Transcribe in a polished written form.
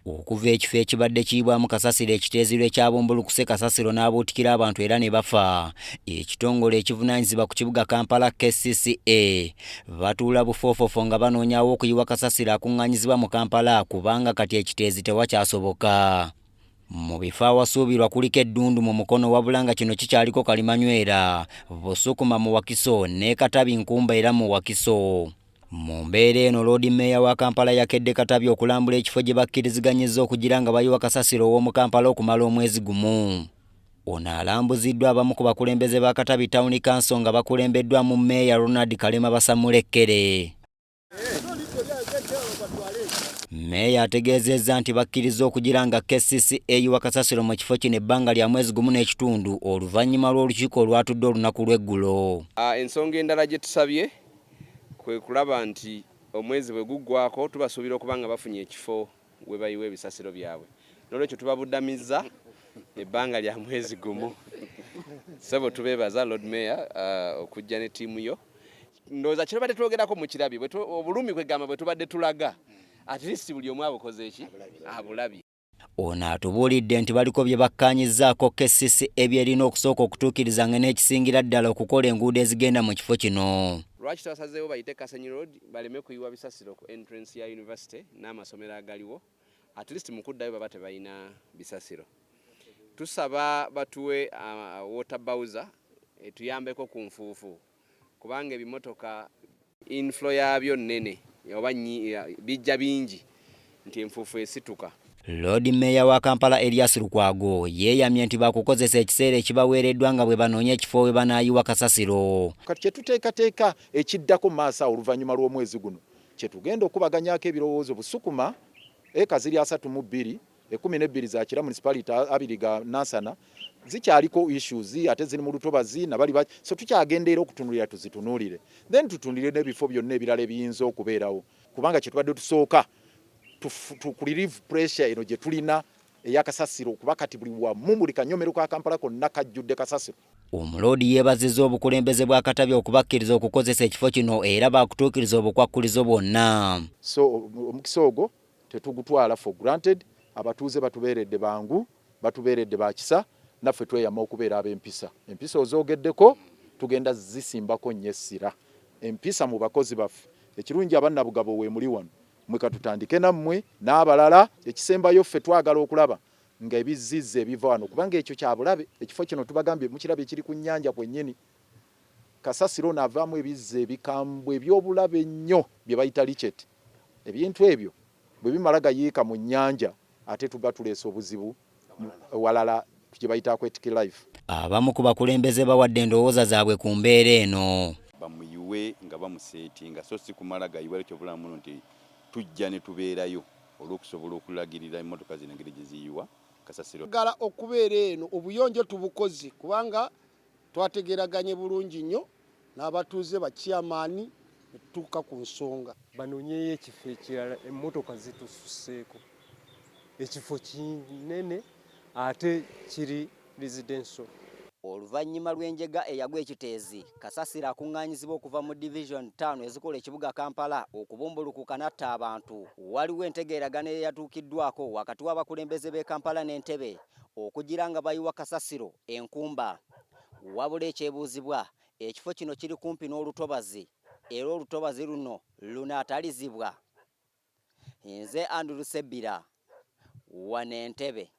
Okuva ekifo ekibadde kiyibwamu kasasiro ekiteezi lwe kyabumbulukuse kasasiro n'abuutikira abantu era ne bafa, ekitongole ekivunaanyizibwa ku kibuga Kampala KCCA batuula bufoofofo nga banoonya aw'okuyiwa kasasiro akuŋŋaanyizibwa mu Kampala kubanga kati ekiteezi tewakyasoboka. Mu bifo awasuubirwa kuliko eddundu mu Mukono wabula nga kino kikyaliko kalimanywera, Busukuma mu Wakiso ne Katabi Nkumba era mu Wakiso. Mu mbeera eno Loodi Mmeeya wa Kampala yakedde Katabi okulambula ekifo gye bakkiriziganyizza okugira nga bayiwa kasasiro ow'omu Kampala okumala omwezi gumu. Ono alambuziddwa abamu ku bakulembeze ba Katabi Town Council nga bakulembeddwamu Mmeeya Ronald Kalema Basamulekere. Mmeeya ategeezezza nti bakkirizza okugira nga KCCA eyiwa kasasiro mu kifo kino ebbanga lya mwezi gumu n'ekitundu oluvannyuma lw'olukiiko olwatudde olunaku lw'eggulo. Ensonga endala gye tusabye kwe kulaba nti omwezi bwe guggwaako tubasuubira okuba nga bafunye ekifo we bayiwa ebisasiro byabwe n'olwekyo tubabudamizza ebbanga lya mwezi gumu. Ssebo tubeebaza Lord Mayor okujja ne ttiimu yo. Ndowooza kye tubadde twogerako mukirabye obulumi kwegamba bwe tubadde tulaga at least buli omu abukoze ki abulabye. Ono atubuulidde nti baliko bye bakkaanyizzaako KCCA by'erina okusooka okutuukiriza nga n'ekisingira ddala okukola enguudo ezigenda mu kifo kino. Lwaki twasazeewo bayite Kasenyi Road baleme kuyiwa bisasiro ku entrance ya university n'amasomero agaliwo at least mu kuddayo baba tebalina bisasiro. Tusaba batuwe water bowser etuyambeko ku nfuufu kubanga ebimotoka inflow yaabyo nnene oba bijja bingi nti enfuufu esituka. Loodi Mmeeya wa Kampala Erias Lukwago yeeyamye nti baakukozesa ekiseera ekibaweereddwa nga bwe banoonya ekifo we banaayiwa kasasiro. Kati kye tuteekateeka ekiddako mu maaso awo oluvannyuma lw'omwezi guno kye tugenda okukubaganyaako ebirowoozo Busukuma eka ziri 32, 12 za Kira Municipality, abiri ga Nansana zikyaliko issues ate ziri mu lutobazi nabali so tukyagenda era okutunulira tuzitunuulire then tutunulire n'ebifo byonna ebirala ebiyinza okubeerawo kubanga kye tubadde tusooka to relieve pressure eno gye tulina ey'akasasiro kuba kati buli wamu buli kanyomero ka Kampala konna kajjudde kasasiro. Omuloodi yeebazizza obukulembeze bwa Katabi okubakkiriza okukozesa ekifo kino era baakutuukiriza obukwakkulizo bwonna. So omukisa ogwo tetugutwala for granted. Abatuuze batubeeredde bangu, batubeeredde ba kisa, naffe tweyama okubeera ab'empisa. Empisa ozoogeddeko tugenda zisimbako nnyo essira. Empisa mu bakozi baffe. Ekirungi abannabugabo weemuli wano. Mmwe katutandike nammwe n'abalala. Ekisembayo ffe twagala okulaba nga ebizzizzi ebiva wano kubanga ekyo kya bulabe. Ekifo kino tubagambye mukirabye kiri ku nnyanja kwennyini. Kasasiro ono avaamu ebizzi ebikambwe eby'obulabe ennyo bye bayita lichet. Ebintu ebyo bwe bimala gayiika mu nnyanja ate tuba tuleese obuzibu walala gye bayita aquatic life. Abamu ku bakulembeze bawadde endowooza zaabwe ku mbeera eno. Bamuyiwe nga bamuseetinga so si kumala gayiwa kyova muno nti tujja ne tubeerayo olw'okusobola okulagirira emmotoka zino engeri gye ziyiwa kasasiro. Gala okubeera eno obuyonjo tubukoze kubanga twategeraganye bulungi nnyo n'abatuuze ba chairman ne tutuuka ku nsonga. Banoonyeeyo ekifo ekirala, emmotoka zitususeeko. Ekifo kinene ate kiri residential. Oluvannyuma lw'enjega eyagwa ekiteezi, kasasiro akuŋŋaanyizibwa okuva mu division ttaano ezikola ekibuga Kampala okubumbulukuka n'atta abantu. Waliwo entegeeragana eyatuukiddwako wakati w'abakulembeze b'e Kampala n'Entebbe okugira nga bayiwa kasasiro enkumba. Wabula ekyebuuzibwa, ekifo kino kiri kumpi n'olutobazi era olutobazi luno lunaatalizibwa? Nze Andrew Sebbira, wano Entebbe.